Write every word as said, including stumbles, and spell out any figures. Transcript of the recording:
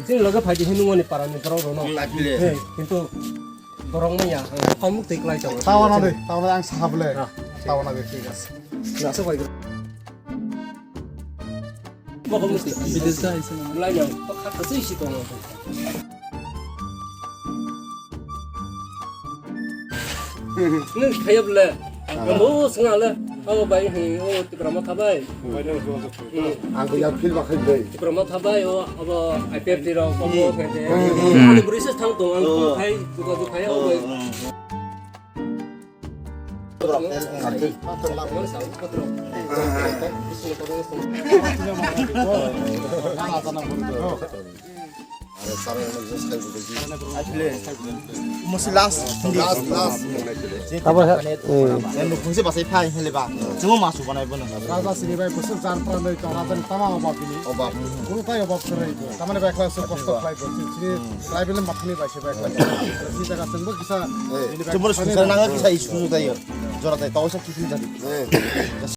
Chini loge phai di hinwi mani para ni borok rok no. He, kintu borok manya, ang hamuk twi klai tongo. Tawana de, tawana ang saha bole. Ah. Tawana de, thik ase. Nasa bai. Bokol musti. Bides da ise na. Lai yang, pakha kasi isi tongo. Nung khayab le. Ambo sanga le. Abo bai hi, o Tipra Motha bai. Ang ko yang feel ba khai bai. Tipra Motha bai, o abo I P F T rok, abo khai de. Hmm. Ani buri se thang tong, ang khai, duka duka ya, o bai. Musi last, last. Abo he, hmm. Nukungse basai phai hile ba. Chungo masu banai bono. Raja sini bai bwswk jar pran doi tong, raja ni tama obab bini. Obab. Kunu tai obab kwrwi. Tamani bai khlai se kosto khlai bo. Sini tribal ni mathani bai se bai khlai. Sini jaga chwngbo kisa. Chumur sungsa nang kisa issue dai. Jora dai tawsa kiphil jadi.